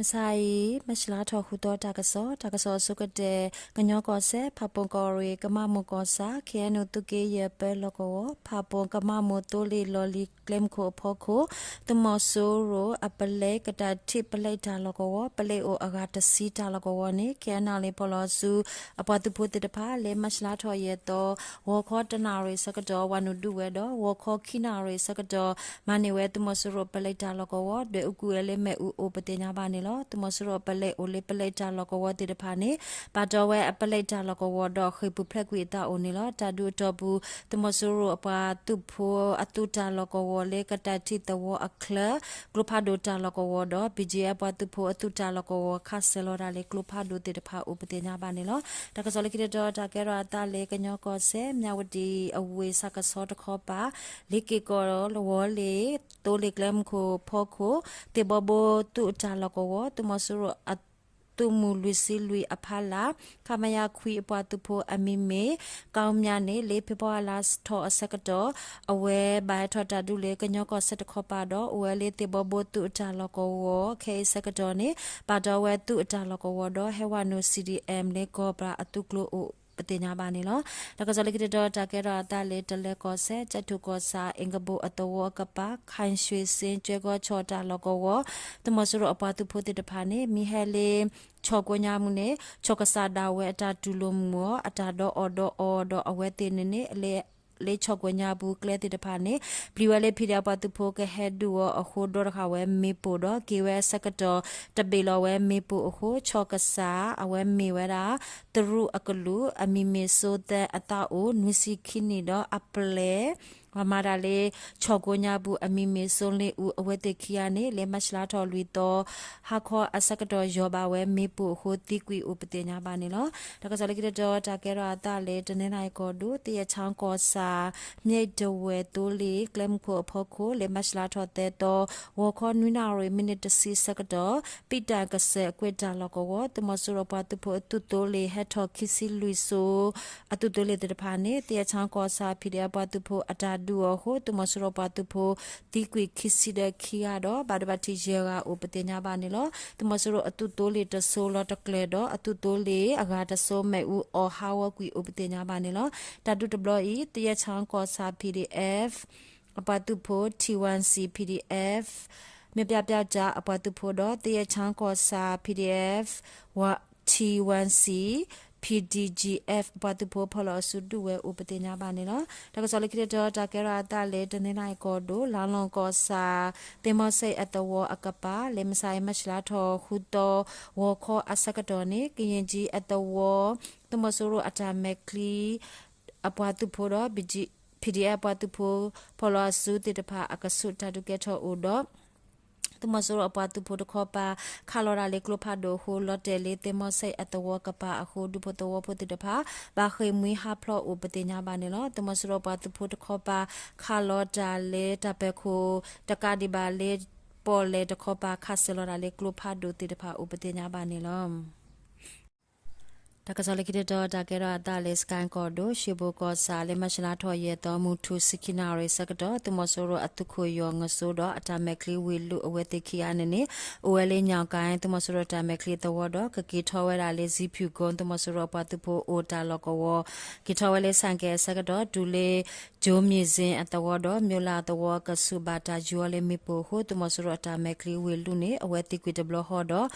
မုၢ်ဆါအံၤ မၢ်ၡလါထီၣ်ဃုသီတၢ်ကစီၣ်, တၢ်ကစီၣ်အဆိကတၢၢ် ကညီကီၢ်စဲၣ် ဖၣ်ပူၣ်ကီၢ်ရ့ၣ် ကမၣ်မိၢ်ကီၢ်ဆၣ် ခ့ၣ်အဲၣ်ယူၣ် သုးက့ယဲၢ်ပၢလီၢ်ကဝီၤ ဖၣ်ပူၣ်ကမၣ်မိၢ်သိလ့ၣ်လီၢ်လံၤကျဲမုၢ်ခိၣ်အဖီခိၣ် သုးမီၤစိရိၤအပလဲကတၢၢ်ထံၣ်ပလဲတၢ်လီၢ်ကဝီၤ ပလဲအိၣ်အဂၤတဆံတၢ်လီၢ်ကဝီၤန့ၣ် ခ့ၣ်အဲၣ်ယူၣ် ဖီၣ်လီၤအစု အပှၤသုးဖိသ့ၣ်တဖၣ် လၢမၢ်ၡလါထီၣ်ယဲၢ်သီ ဂီၤခီတနၣ်ရံၣ်ဆၢကတီၢ် ဝၤနုာ်ဒုးဝဲဒီး ဂီၤခီခံနၣ်ရံၣ်ဆၢကတီၢ် မၤန့ၢ်ဝဲသုးမီၤစိရိၤပလဲတၢ်လီၢ်ကဝီၤ ဒွဲၣ်အူကွံာ်ဝဲလၢမ့ၣ်အူအိၣ်ပသ့ၣ်ညါဘၣ်န့ၣ်လီၤ. သုးမီၤစိရိၤအပလဲအိၣ်လၢပလဲတၢ်လီၢ်ကဝီၤသ့ၣ်တဖၣ်န့ၣ် ပာ်တီဝဲအပလဲတၢ်လီၢ်ကဝီၤဒီးဃ့ၢ်ပူၤဖျဲးကွံာ်အသးအိၣ်န့ၣ်လီၤ. တၢ်ဒုးအတီၢ်ပူၤ သုးမီၤစိရိၤအပှၤသုးဖိအသုးတၢ်လီၢ်ကဝီၤလၢကတၢၢ်ထံၣ်သဝီအချၢ ကျိဖးဒိၣ်တၢ်လီၢ်ကဝီၤဒီး ဘံၣ်ကၠံၣ်အဲၣ် ပှၤသုးဖိအသုးတၢ်လီၢ်ကဝီၤ ခးစဲၤလီၤတၢ်လၢကျိဖးဒိၣ်သ့ၣ်တဖၣ်အိၣ်ပသ့ၣ်ညါဘၣ်န့ၣ်လီၤ. တၢ်ကစီၣ်လၢခံတတီၤ တၢ်ကဲထီၣ်အသးလၢကညီကီၢ်စဲၣ် မၠၣ်ဝတံၣ်အဝ့ၢ်ဆၣ်ကဆီတခီပၤ လ့က့ၤကီၢ်ဝီၤလ့ၣ် သိလ့ၣ်ကျဲမုၢ်ခိၣ်ဖီခိၣ် သ့ၣ်ဘီဘိသုးအတၢ်လီၢ်ကဝီၤ သုးမီၤစိရိၤအ သုးမုၢ်လွံၢ်ဆံလွံၢ်အဖီလာ် ခမရ ခွံအပှၤသုးဖိအမံၤမ့ၢ် ကီမၠါန့ၣ် လၢဖ့ၤဘြူၤအါလါထီၣ်အဆၢကတီၢ် အဝဲဘၣ်ဟဲထီၣ်တၢ်ဒုးလၢကညီကီၢ်စဲၣ်တခီပၤဒီး အိၣ်ဝဲလၢသ့ၣ်ဘီဘိသုးအတၢ်လီၢ်ကဝီၤ ခဲအံၤဆၢကတီၢ်န့ၣ် ပာ်တီဝဲသုးအတၢ်လီၢ်ကဝီၤဒီး ဟဲဝဲနုာ် C D M လၢကီၢ်ပှၤအသုးကျိၤအိၣ်ပသ့ၣ်ညါဘၣ်န့ၣ်လီၤ. တၢ်ကစီၣ်လၢခံတတီၤ တၢ်ကဲထီၣ်အသးလၢတလၢၤကီၢ်စဲၣ် ကၠဲးထူၣ်ကီၢ်ဆၣ် အ့ၣ်ကဘိၣ်အသဝီအကပၤ ခၣ်ရွှ့ၣ်စ့ ကၠွဲကီၢ်ဆီၣ်တၢ်လီၢ်ကဝီၤ သုးမီၤစိရိၤအပှၤသုးဖိသ့ၣ်တဖၣ်န့ၣ် မ့ၢ်ဟဲလၢ ဆီၣ်ကိညါပူၤန့ၣ် ဆီၣ်ကစၢ်ဒၣ်ဝဲအတၢ်တူၢ်လိာ်မုာ်အီၤ အတၢ်ဒီးအီၣ်ဒီးအီဒီးအဝဲသ့ၣ်န့ၣ်န့ၣ် လၢဆီၣ်ကိညါပူၤကျဲသ့ၣ်တဖၣ်န့ၣ် ပျံၤဝဲလၢ ဖံးဒဲး အပှၤသုးဖိကဟဲဒုးအီၤအဃိ ဒီတဃာ်ဝဲမ့ၣ်ပိၢ်ဒီး က့ၤဝဲအဆၢကတီၢ် တဘ့ၣ်လီၤဝဲမ့ၣ်ပိၢ်အဃိ ဆီၣ်ကစၢ်အဝဲမ့ၢ်ဝဲဒၣ် သရူးအကလုာ် အမံၤမ့ၢ်စိသၢ အသးအိၣ် နွံဆံခံနံၣ်ဒီးအပျဲၢ် ပှၤမၤတၢ်လၢ ဆီၣ်ကိညါပူၤ အမံၤမ့ၢ်စိလ့အူ အဝဲသ့ၣ်ခံဂၤန့ၣ် လၢမၢ်ၡလါထီၣ်လွံၢ်သီ ဟါခီအဆၢကတီၢ်ယီၤဘၣ်ဝဲမ့ၣ်ပိၢ်အဃိ သံကွံာ်အိၣ်ပသ့ၣ်ညါဘၣ်န့ၣ်လီၤ. တၢ်ကစီၣ်လၢခံတတီၤ တၢ်ကဲထီၣ်အသးလၢ တနီသရံၣ်ကီၢ်ဒိၣ် သရက်ချောင်းကီၢ်ဆၣ် မ့ၣ်တဝဲၢ်သိလ့ၣ်ကျဲမုၢ်ခိၣ်အဖီခိၣ် လၢမၢ်ၡလါထီၣ်သၢသီ ဂီၤခီနွံနၣ်ရံၣ် မံးနံးတဆံဆၢကတီၢ် ပံတၢ်ကစၢၢ်အကွဲၢ်တၢ်လီၢ်ကဝီၤ သုးမီၤစိရိၤပှၤသုးဖိအသုးသိလ့ၣ်ဟဲထီၣ်ခံဆံလွံၢ်စိ အသုးသိလ့ၣ်သ့ၣ်တဖၣ်န့ၣ် သရက်ချောင်းကီၢ်ဆၣ် ဖံးဒဲး အပှၤသုးဖိအတၢ်ဒုးအီၤအဃိ သုးမီၤစိရိၤပှၤသုးဖိ သံကွံာ်ခံဆံဒီးခံဂၤဒီး ဘၣ်ဒိဘၣ်ထံးယဲၢ်ဂၤအိၣ်ပသ့ၣ်ညါဘၣ်န့ၣ်လီၤ. သုးမီၤစိရိၤအသုးသိလ့ၣ်တစိၤလီၤတကျၢၤဒီး အသုးသိလ့ၣ်အဂၤတစိၤ မ့ၣ်အူအီၣ်ဟးဂီၤကွံာ်အိၣ်ပသ့ၣ်ညါဘၣ်န့ၣ်လီၤ. တၢ်ဒုးတဘျီအံၤ သရက်ချောင်းကီၢ်ဆၣ် P D F အပှၤသုးဖိ T one C P D F မ့ၢ်ပျၢ်ပျၢ်တၢ်အပှၤသုးဖိဒီး သရက်ချောင်းကီၢ်ဆၣ် P D F T one C P D G F အပှၤသုးဖိဖီၣ်လီၤအစုဒုးဝဲအိၣ်ပသ့ၣ်ညါဘၣ်န့ၣ်လီၤ. တၢ်ကစီၣ်လၢခံတတီၤ တၢ်ကဲထီၣ်အသးလၢ တနီသရံၣ်ကီၢ်ဒိၣ် လါလီၢ်ကီၢ်ဆၣ် သ့ၣ်မီၤဆ့ၣ်အသဝီအကပၤ လၢမုၢ်ဆါအံၤ မၢ်ၡလါထီၣ်ဃုသီ ဂီၤခီအဆၢကတီၢ်န့ၣ် ကယဲၢ်ကၠံအသဝီ သုးမီၤစိရိၤအတၢ်မဲာ်ချံ အပှၤသုးဖိဒီး P D F အပှၤသုးဖိ ဖီၣ်လီၤအစုသ့ၣ်တဖၣ်အကဆူး တၢ်ဒုးကဲထီၣ်အိၣ်ဒီး သုးမီၤစိရိၤအပှၤသုးဖိတခီပၤ ခးလီၤတၢ်လၢကျိဖးဒိၣ်အဃိ လီၤတဲာ်လၢသ့ၣ်မီၤဆ့ၣ်အသဝီကပၤအဃိ ဒူဖိသဝီဖိသ့ၣ်တဖၣ် ဘၣ်ဃ့ၢ်မှံဟးဖျိးအိၣ်ပသ့ၣ်ညါဘၣ်န့ၣ်လီၤ. သုးမီၤစိရိၤအပှၤသုးဖိတခီပၤ ခးလီၤတၢ်လၢတၢ်ပၢၤခိၣ်တကးဒံးဘၣ်လၢ ပီၣ်လဲၣ်တခီပၤ ခးစဲၤလီၤတၢ်လၢကျိဖးဒိၣ်သ့ၣ်တဖၣ်အိၣ်ပသ့ၣ်ညါဘၣ်န့ၣ်လီၤ. တၢ်ကစီၣ်လၢခံတတီၤ တၢ်ကဲထီၣ်အသးလၢ စကဲၣ်ကီၢ်ဒိၣ် ရှ့ဘိၣ်ကီၢ်ဆၣ် လၢမၢ်ၡလါထီၣ်ယဲၢ်သီ မုၢ်ထူၣ်ဆံခံနၣ်ရံၣ်ဆၢကတီၢ် သုးမီၤစိရိၤအသုးခိၣ်ယီၤငစိဒီး အတၢ်မဲာ်ချံဝ့ၢ်လွံၢ်အဝဲသ့ၣ်ခံဂၤန့ၣ်န့ၣ် အိၣ်ဝဲလၢညၣ်ကၣ် သုးမီၤစိရိၤတၢ်မဲာ်ချံသဝီဒီး ကက့ၤထီၣ်ဝဲဒၣ်လၢ ဇံဖၠူၣ်ကိ သုးမီၤစိရိၤအပှၤသုးဖိအိၣ်တၢ်လီၢ်ကဝီၤ က့ၤထီၣ်ဝဲလၢ ဆၣ်ကဲၣ် အဆၢကတီၢ် တုၤလၢ ကၠိမံၤစ့ၣ်အသဝီဒီး မိလၣ်အသဝီအကဆူး ဘၣ်တၢ်ယူၤအီၤလၢမ့ၣ်ပိၢ်အဃိ သုးမီၤစိရိၤအတၢ်မဲာ်ချံဝ့ၢ်လွံၢ်န့ၣ် အဝဲသံကွံာ်တဘျီဃီဒီး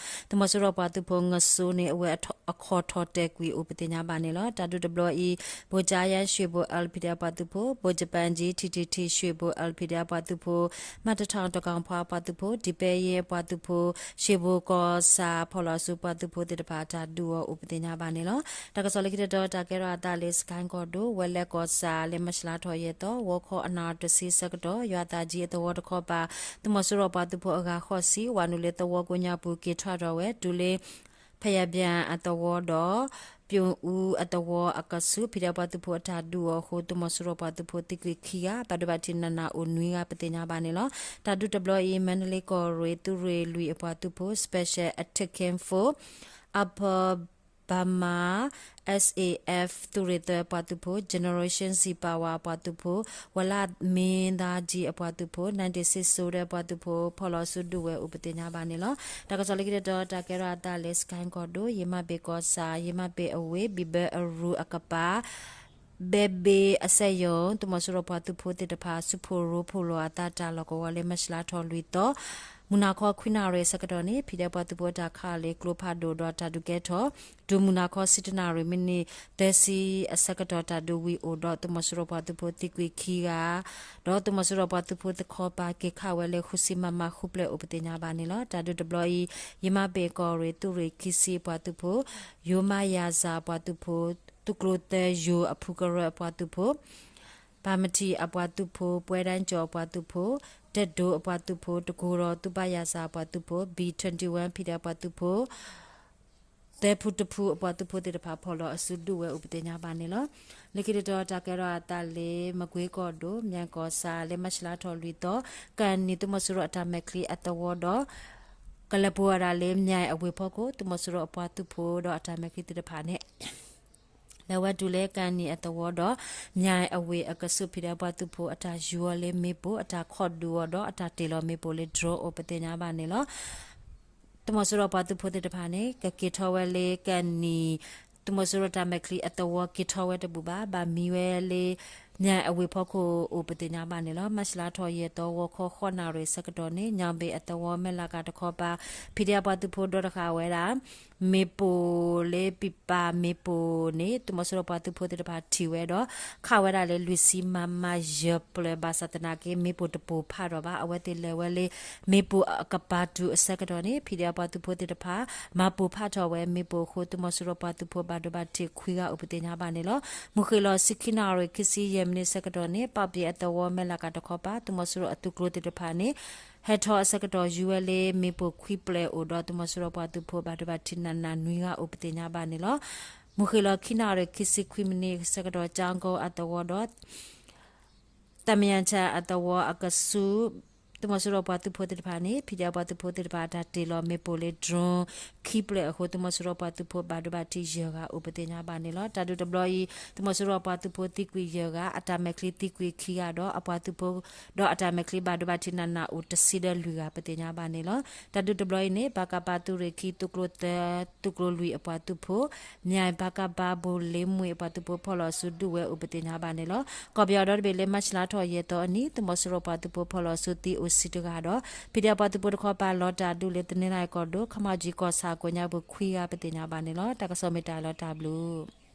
သုးမီၤစိရိၤအပှၤသုးဖိငစိန့ၣ် အဝဲအခီၣ်ထီၣ်တဲာ်ကွံာ်အိၣ်ပသ့ၣ်ညါဘၣ်န့ၣ်လီၤ. တၢ်ဒုးတဘျီအံၤ ဗိုလ်ချုပ်ရန်ရွှေဘို L P D F အပှၤသုးဖိ ဗိုလ်ချုပ်ပန်းကြီး T T T ရွှေဘို L P D F အပှၤသုးဖိ မးတထီၣ်တကီၢ်ဖးအပှၤသုးဖိ ဒံပဲယ့အပှၤသုးဖိ ရှ့ဘိၣ်ကီၢ်ဆၣ် ဖီၣ်လီၤအစုပှၤသုးဖိသ့ၣ်တဖၣ် တၢ်ဒုးအီၤအိၣ်ပသ့ၣ်ညါဘၣ်န့ၣ်လီၤ. တၢ်ကစီၣ်လၢခံတတီၤ တၢ်ကဲထီၣ်အသးလၢ စကဲၣ်ကီၢ်ဒိၣ် ဝဲလဲၣ်ကီၢ်ဆၣ် လၢမၢ်ၡလါထီၣ်ယဲၢ်သီ ဂီၤခီအနၣ်တဆံဆၢကတီၢ် ယွၤသးကၠံအသဝီတခီပၤ သုးမီၤစိရိၤပှၤသုးဖိအဂၤဃိးဆံ ဝၤနုာ်လၢသဝီကိးညါပူၤ က့ၤထီၣ်ထီၣ်ဝဲ တုၤလၢ ဖယၣ်ဘၠၣ်အသဝီဒီး ပၠိၣ်အူအသဝီအကဆူး ဖံးဒဲးပှၤသုးဖိအတၢ်ဒုးအီၤအဃိ သုးမီၤစိရိၤပှၤသုးဖိသံကွံာ်ခံဂၤ ဘၣ်ဒိဘၣ်ထံးနးနးအိၣ်နွံဂၤ ပသ့ၣ်ညါဘၣ်န့ၣ်လီၤ. တၢ်ဒုးတဘျီအံၤ မါဒလ့ကီၢ်ရ့ၣ် သုးရ့ၣ်လွံၢ်အပှၤသုးဖိ Special Attack Team Four Upper Burma S A F သုးရ့ၣ်သၢအပှၤသုးဖိ, Generation Z Power အပှၤသုးဖိ, ဝဲလၢမင်းသားကြီးအပှၤသုးဖိ, ninety-six Soldier အပှၤသုးဖိ ဖီၣ်လီၤအစုဒုးဝဲအိၣ်ပသ့ၣ်ညါဘၣ်န့ၣ်လီၤ. တၢ်ကစီၣ်လၢခံတတီၤ တၢ်ကဲထီၣ်အသးလၢ စကဲကီၢ်ဒိၣ် ယမၢ်ဘ့ၣ်ကီၢ်ဆၣ် ယမၢ်ဘ့ၣ်အဝ့ၢ် ဘံၣ်ဘၢအရူအကပၤ ဘဲဘ့အစဲၣ်ယိၤ သုးမီၤစိရိၤပှၤသုးဖိသ့ၣ်တဖၣ် စုဖှိၣ်ရိဖှိၣ်လိာ်အသးတၢ်လီၢ်ကဝီၤလၢ မၢ်ၡလါထီၣ်လွံၢ်သီ မုၢ်နၤခီခွံနၣ်ရံၣ်အဆၢကတီၢ်န့ၣ် ဖံးဒဲးပှၤသုးဖိအတၢ်ခးလီၤကျိဖးဒိၣ်ဒီးတၢ်ဒုးကဲထီၣ် တုၤမုၢ်နၤခီဆံတနၣ်ရံၣ် မံးနံးသၢဆံအဆၢကတီၢ် တၢ်ဒုးဝံၤအိၣ်ဒီး သုးမီၤစိရိၤပှၤသုးဖိသံကွံာ်ခံဂၤ ဒီးသုးမီၤစိရိၤပှၤသုးဖိသခီပၤ က့ၤခးဝဲလၢဃုဆံမမဃုပျဲၢ်အိၣ်ပသ့ၣ်ညါဘၣ်န့ၣ်လီၤ. တၢ်ဒုးတဘျီအံၤ ယမၢ်ဘ့ၣ်ကီၢ်ရ့ၣ် သုးရ့ၣ်ခံဆံအပှၤသုးဖိ ယိၤမါယၤစၢ်အပှၤသုးဖိ သုးကျိၤသၢယိၤအဖုကရၢအပှၤသုးဖိ ပၣ်မထံၣ်အပှၤသုးဖိ ပှဲၤဒၣ်ကၠီၤအပှၤသုးဖိ တဒိအပှၤသုးဖိ တကိၤဒီးသုးပၢ်ယၤစၢ်အပှၤသုးဖိ ဘံၣ် twenty-one ဖံးဒဲးအပှၤသုးဖိ သၢဖုတဖုအပှၤသုးဖိသ့ၣ်တဖၣ် ဖီၣ်လီၤအစုဒုးဝဲအိၣ်ပသ့ၣ်ညါဘၣ်န့ၣ်လီၤ. လၢခံတတီၤ တၢ်ကဲထီၣ်အသးလၢ မကွ့ကီၢ်ဒိၣ် မၠဲၣ်ကီၢ်ဆၣ် လၢမၢ်ၡလါထီၣ်လွံၢ်သီ ကၣ်နံၣ် သုးမီၤစိရိၤအတၢ်မဲာ်ချံအသဝီဒီး ကလဲၤပှဲၤဝဲဒၣ်လၢ မၠဲၣ်အဝ့ၢ်ဖီခိၣ် သုးမီၤစိရိၤအပှၤသုးဖိဒီးအတၢ်မဲာ်ချံသ့ၣ်တဖၣ်န့ၣ် လဲၤဝဲတုၤလၢကၣ်နံၣ်အသဝီဒီး မၠဲၣ်အဝ့ၢ်အကဆူး ဖံးဒဲးပှၤသုးဖိ အတၢ်ယူၤအီၤလၢမ့ၣ်ပိၢ် အတၢ်ခိးဒုးအီၤဒီးအတၢ်တ့ၢ်လီၤမ့ၣ်ပိၢ်လၢ drone အိၣ်ပသ့ၣ်ညါဘၣ်န့ၣ်လီၤ. သုးမီၤစိရိၤပှၤသုးဖိသ့ၣ်တဖၣ်န့ၣ် ကက့ၤထီၣ်ဝဲလၢကၣ်နံၣ် သုးမီၤစိရိၤတၢ်မဲာ်ချံအသဝီ က့ၤထီၣ်ဝဲတဘူၣ်ဘၣ် ဘၣ်မံဝဲလၢ မၠဲၣ်အဝ့ၢ်ဖီခိၣ်အိၣ်ပသ့ၣ်ညါဘၣ်န့ၣ်လီၤ. မၢ်ၡလါထီၣ်ယဲၢ်သီ ဂီၤခီဃိးနၣ်ရံၣ်အဆၢကတီၢ်န့ၣ် ညၣ်ဘ့ၣ်အသဝီ မဲၢ်လးကၤတခီပၤ ဖံးဒဲးပှၤသုးဖိဒီတဃာ်ဝဲဒၣ် မ့ၣ်ပိၢ်လၢပံးပၤမ့ၣ်ပိၢ်န့ၣ် သုးမီၤစိရိၤပှၤသုးဖိသ့ၣ်တဖၣ်ထံၣ်ဝဲဒီး ခးဝဲဒၣ်လၢ လွံၢ်ဆံ မမ ယဲၢ်ပျဲၢ် ဘၣ်ဆၣ်သနာ်က့ မ့ၣ်ပိၢ်တပိၢ်ဖးထီၣ်ဘၣ် အဝဲသ့ၣ်လဲၤဝဲလၢ မ့ၣ်ပိၢ်အကပၤတုၤအဆၢကတီၢ်န့ၣ် ဖံးဒဲးပှၤသုးဖိသ့ၣ်တဖၣ် မၤပိၢ်ဖးထီၣ်ဝဲမ့ၣ်ပိၢ်အဃိ သုးမီၤစိရိၤပှၤသုးဖိဘၣ်ဒိဘၣ်ထံးခွံဂၤအိၣ်ပသ့ၣ်ညါဘၣ်န့ၣ်လီၤ. မုၢ်ဃ့ၢ်လီၤဆံခံနၣ်ရံၣ် ခံဆံယဲၢ်မံးနံးအဆၢကတီၢ်န့ၣ် ပၣ်ပံၣ်အသဝီ မဲၢ်လးကၤတခီပၤ သုးမီၤစိရိၤအသုးကျိၤသ့ၣ်တဖၣ်န့ၣ် ဟဲထီၣ်အဆၢကတီၢ် ယူၤဝဲလၢမ့ၣ်ပိၢ်ခွံပျဲၢ်အိၣ်ဒီး သုးမီၤစိရိၤပှၤသုးဖိဘၣ်ဒိဘၣ်ထံးနးနးနွံဂၤအိၣ်ပသ့ၣ်ညါဘၣ်န့ၣ်လီၤ. မုၢ်ဃ့ၢ်လီၤခံနၣ်ရံၣ် ခံဆံခွံမံးနံးအဆၢကတီၢ် ကၠါကီအသဝီဒီး တၢ်မံယၤဆၣ်အသဝီအကဆူး သုးမီၤစိရိၤပှၤသုးဖိသ့ၣ်တဖၣ်န့ၣ် ဖံးဒဲးပှၤသုးဖိသ့ၣ်တဖၣ် တၢ်တ့ၢ်လီၤမ့ၣ်ပိၢ်လၢ drone ခံပျဲၢ်အဃိ သုးမီၤစိရိၤပှၤသုးဖိဘၣ်ဒိဘၣ်ထံးယဲၢ်ဂၤအိၣ်ပသ့ၣ်ညါဘၣ်န့ၣ်လီၤ. တၢ်ဒုးတဘျီအံၤ သုးမီၤစိရိၤပှၤသုးဖိသံကွံာ်ယဲၢ်ဂၤ အတၢ်မဲာ်ချံသံကွံာ်ခံဂၤဒီး အပှၤသုးဖိ ဒီးအတၢ်မဲာ်ချံဘၣ်ဒိဘၣ်ထံးနးနးအိၣ်တဆံဒီးလွံၢ်ဂၤ ပသ့ၣ်ညါဘၣ်န့ၣ်လီၤ. တၢ်ဒုးတဘျီအံၤန့ၣ် ပကဖ သုးရ့ၣ်ခံ သုးကျိၤသၢ သုးကျိၤလွံၢ်အပှၤသုးဖိ မၠဲၣ် ပကဖ ဘိၣ်လ့မှံအပှၤသုးဖိ ဖီၣ်လီၤအစုဒုးဝဲအိၣ်ပသ့ၣ်ညါဘၣ်န့ၣ်လီၤ. ကီၢ်ပယီၤဒီတဘ့ၣ်လၢ မၢ်ၡလါထီၣ်ယဲၢ်သီအနံၤ သုးမီၤစိရိၤပှၤသုးဖိဖီၣ်လီၤအစုသံအိၣ်ဆံတဂၤဒီး ဖံးဒဲးပှၤသုးဖိတခီပၤ လီၤတၢ်ဒုးလၢ တနီသရံၣ်ကီၢ်ဒိၣ် ခမီကၠံ ကီၢ်ဆၣ်ကိးညါပူၤခွံဂၤပသ့ၣ်ညါဘၣ်န့ၣ်လီၤ. တၢ်ကစီၣ်မ့ၢ်တၢ်လီၤတၢ်ဘျုး